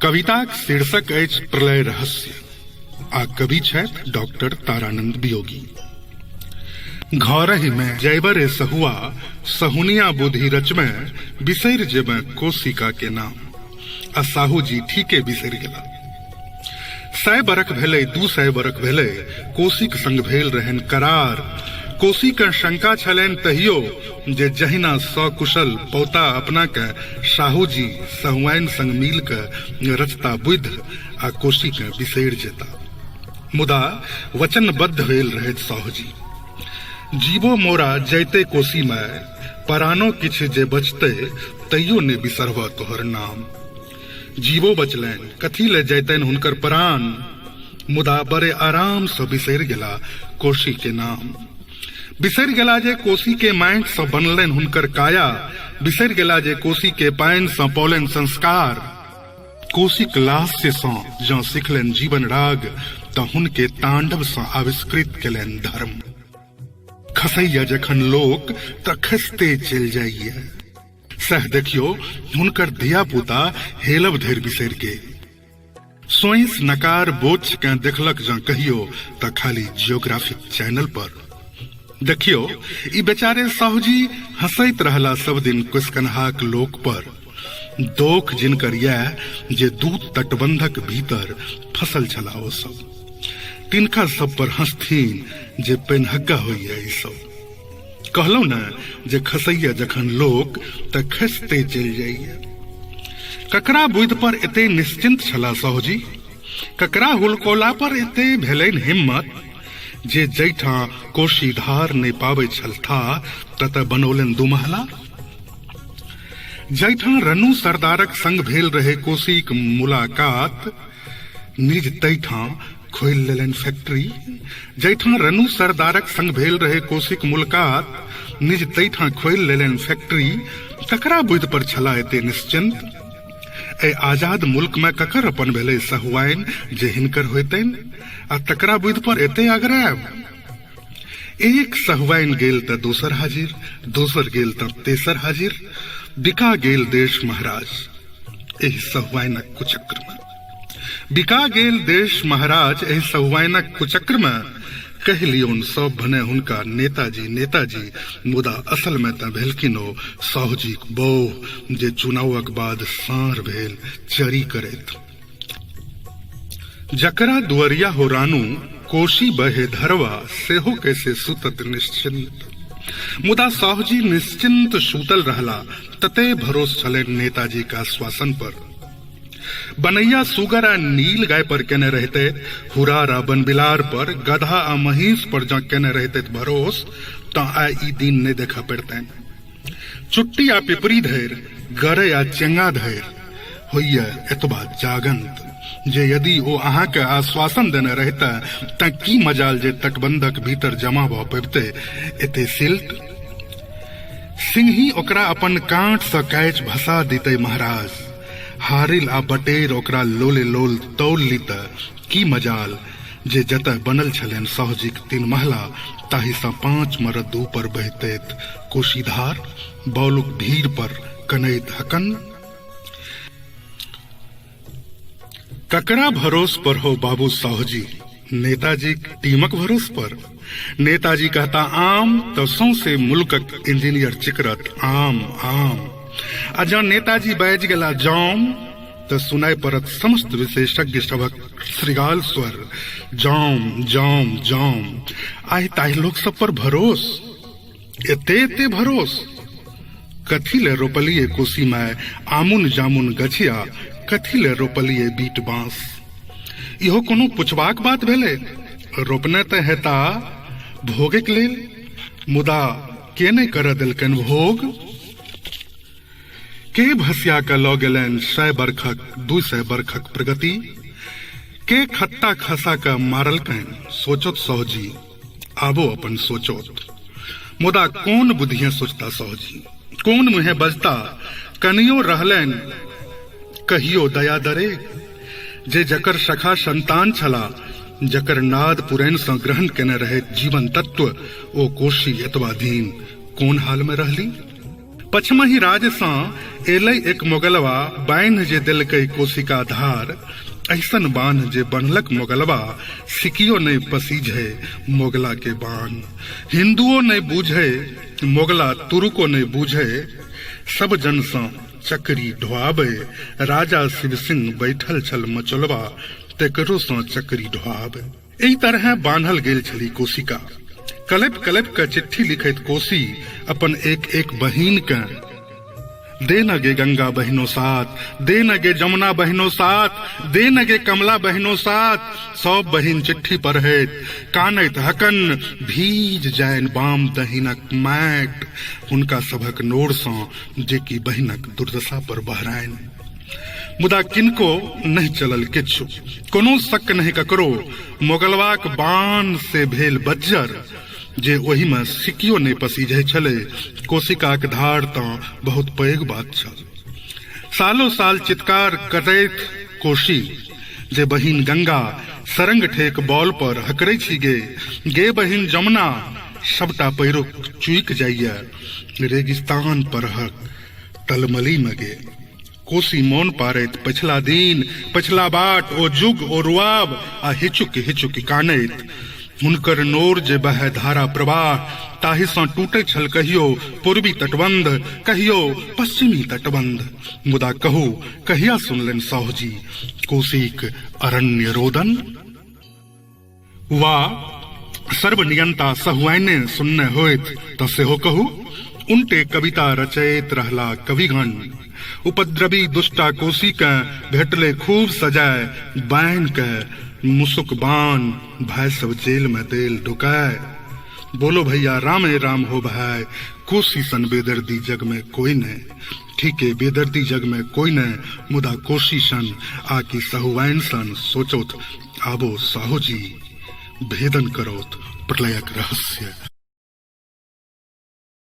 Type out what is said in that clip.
कविताक शीर्षक अछि प्रलय रहस्य आ कवि छथि डॉक्टर तारानंद वियोगी। घरहि मे जैबरे सहुआ सहुनिया बुद्धि रचमे बिसरि जेबे कोशिका के नाम। आ साहू जी ठीके बिसरि गेला। 100 बरख भेलै, 200 बरख भेलै, कोशीक संग भेल रहनि करार। कोशी के शंका छलनि तहियो जे जहिना सकुशल पौता अपना के साहू जी सहुआइन संग मिल के रचता बुद्ध आ कोशी के बिसरि जेता। मुदा वचनबद्ध भेल रहैत साहू जी। जीवो मोरा जैते कोशी में, परानो किछु जे बचते तैयो ने बिसरबह तोहर नाम। जीवो बचलनि, कथी ले जैतनि हुनकर प्राण, मुदा बड़े आराम से बिसरि गेला कोशी के नाम। बिसरि गेला जे कोशी के माटि से बनलनि हुनकर काया, बिसरि गेला जे कोशी के पानि से पौलनि संस्कार। कोशीक लास्य से जँ सिखलनि जीवन राग, त हुनके तांडव से आविष्कृत केलनि धर्म। खसैया जखन लोक त खसिते चलि जाइया। सह देखियो हुनकर धिया पुता हेलब धरि बिसरि गेल। सोइस नकार बोच के देखलक जँ कहियो त खाली जियोग्राफिक चैनल पर। देखियो ई बेचारे साहुजी हंसैत रहला सब दिन कुशकन्हाक लोक पर। दोख जिनकर यैह जे दू तटबंधक भीतर फसल छला ओ सब। तिनका सब पर हंसथिन जे पेनहग्गा होइया ई सब। कहलहुँ ने जे खसैया जखन लोक त खसिते चलि जाइया। ककरा बुद्धि पर एते निश्चिंत छला साहुजी? ककरा हुलकोला पर एते भेलनि हिम्मत जे जैठाँ कोशी धार नहि पाबै छलथा ततऽ बनौलनि दू महला? जैठाँ रनु सरदारक संग भेल रहे कोशीक मुलाकात, निज तैठाँ खोलि लेलनि फैक्ट्री। जैठाँ रनु सरदारक संग भेल रहे कोशीक मुलाकात, निज तैठाँ खोलि लेलनि फैक्ट्री। ककरा बुद्धि पर छला एते निश्चिंत? एहि आजाद मुल्क में ककर अपन भेलै सहुआइन जे हिनकर होइतनि आ तकरा बुद्धि पर एते अगरायब? एक सहुआइन गेल त दोसर हाजिर, दोसर गेल त तेसर हाजिर। बिका गेल देश महाराज एहि सहुआइनक कुचक्र में। बिका गेल देश महाराज एहि सहुआइनक कुचक्र में। कहि लियौन सब भने हुनका नेताजी नेताजी, मुदा असल में त भेलखिन ओ साहुजीक बौह जे चुनावक बाद साँढ़ भेल चरी करैत। जकरा दुअरिया हो रानू कोशी बहे धरवा, सेहो कैसे सुतत निश्चिंत। मुदा साहुजी निश्चिंत सुतल रहला, तते भरोस छलनि नेताजी का आश्वासन पर। बनैया सुगर आ नील गाय पर केने रहते, हुरार आ बनबिलार पर, गधा आ महींस पर जँ केने रहते भरोस, तँ आइ ई दिन नहि देखऽ पड़तनि। चुट्टी आ पिपरी धरि, गरै आ चेंगा धरि होइए एतबा जागंत जे यदि ओ अहाँके आश्वासन देने रहिते तँ की मजाल जे तटबंधक भीतर जमा भऽ पबिते एते सिल्ट। सिंही ओकरा अपन काँट सँ काटि भसा दितै महाराज। हारिल आ बटेर ओकरा लोले लोल तौल लितै। की मजाल जे जतय बनल छलनि साहुजीक 3 महला, ताहि सँ 5 मरद ऊपर बहितैत कोशीधार, बौलुक भीड़ पर कनैत हकन। ककरा भरोस पर हो बाबू साहुजी? नेताजी टीमक भरोस पर? नेताजी कहता आम तो सौंसे मुल्कक इंजीनियर चिकरत आम आम। आ जँ नेताजी बाजि गेला जाम त सुनाइ पड़त समस्त विशेषज्ञ सभक श्रृगाल स्वर, जाम जाम जाम। आइ ताहि लोक सब पर भरोस, एते एते भरोस। कथी ले रोपलिए कोसी में आमुन जामुन गछिया, कथी ले रोपलिए बीट बांस। इहो कोनो पुछबाक बात भेलै? रोपने त हेता भोगक लेल, मुदा के नहि करऽ देलकनि भोग? के भसिया के लऽ गेलनि 100 बरखक 200 बरखक प्रगति? के खत्ता खसा के मारलकनि? सोचत साहुजी, आबो अपन सोचत। मुदा कोन बुद्धिये सोचता साहुजी, कोन मुहे बजता? कनियो रहलनि कहियो दया दरे जे जकर सखा संतान छला, जकर नाद पुरैन सँ ग्रहण केने रहैत जीवन तत्व, ओ कोशी एतबा दिन कोन हाल में रहली? पछमही राजसँ एलै एक मोगलवा, बान्हि जे देलकै कोशिका धार। ऐसन बान्ह जे बन्हलक मोगलवा, सिकियो नहि पसीझे मोगला के बान्ह। हिंदुओ नहि बूझे मोगला, तुर्को नहि बूझे, सब जनसँ चकरी ढोआबे। राजा शिव सिंह बैठल छल मचोलवा, तेकरोसँ चकरी ढोआबे। एहि तरहे बान्हल गेल छली कोशिका। कलपि कलपि के चिट्ठी लिखैत कोशी अपन एक एक बहिन के, दे न गे गंगा बहिनो साथ, दे न गे जमुना बहिनो साथ, दे न गे कमला बहिनो साथ। सब बहिन चिट्ठी पढ़ैत कानैत हकन भीज जाइन बाम दहिनक माटि हुनका सभक नोरसँ, जे कि बहिनक दुर्दशा पर बहराइन। मुदा किनको नहि चलल किछु, कोनो शक नहि ककरो। मोगलवाक बाण से भेल बज्जर, जे ओहिमे सिकियो नहि पसीझै छलै, कोशिकाक धार तँ बहुत पैघ बात छल। सालो साल चित्कार करैत कोशी, जे बहिन गंगा सरंग ठेक बॉल पर हकरै छी गे, गे बहिन जमुना, सबटा पैरो चुकि जाइए रेगिस्तान परहक तलमली मे गे। कोसी मोन पारैत पछिला दिन, पछिला बाट, ओ जुग, ओ रुआब, आ हिचुक हिचुक कानैत। हुनकर नोर जे बहै धारा प्रवाह, ताहि सँ टूटै छल कहियो पूर्वी तटबंध, कहियो पश्चिमी तटबंध। मुदा कहू, कहिया सुनलनि साहुजी कोसीक अरण्य रोदन? वा सर्वनियंता सहुआइने सुनने होइत तऽ सेहो कहू। उनटे कविता रचैत रहला कविगण। उपद्रवी दुष्टा कोसी के भेटले खूब सजाय, बान्हि के मुसुक बान भाई सब जेल में देल ढुकाय। बोलो भैया रामे राम हो भाई, कोसी सन बेदर्दी जग में कोई नहीं। ठीके बेदर्दी जग में कोई नहीं, मुदा कोसी सन आ कि सहुआइन सन सोचोत आबो साहू जी, भेदन करोत प्रलयक रहस्य।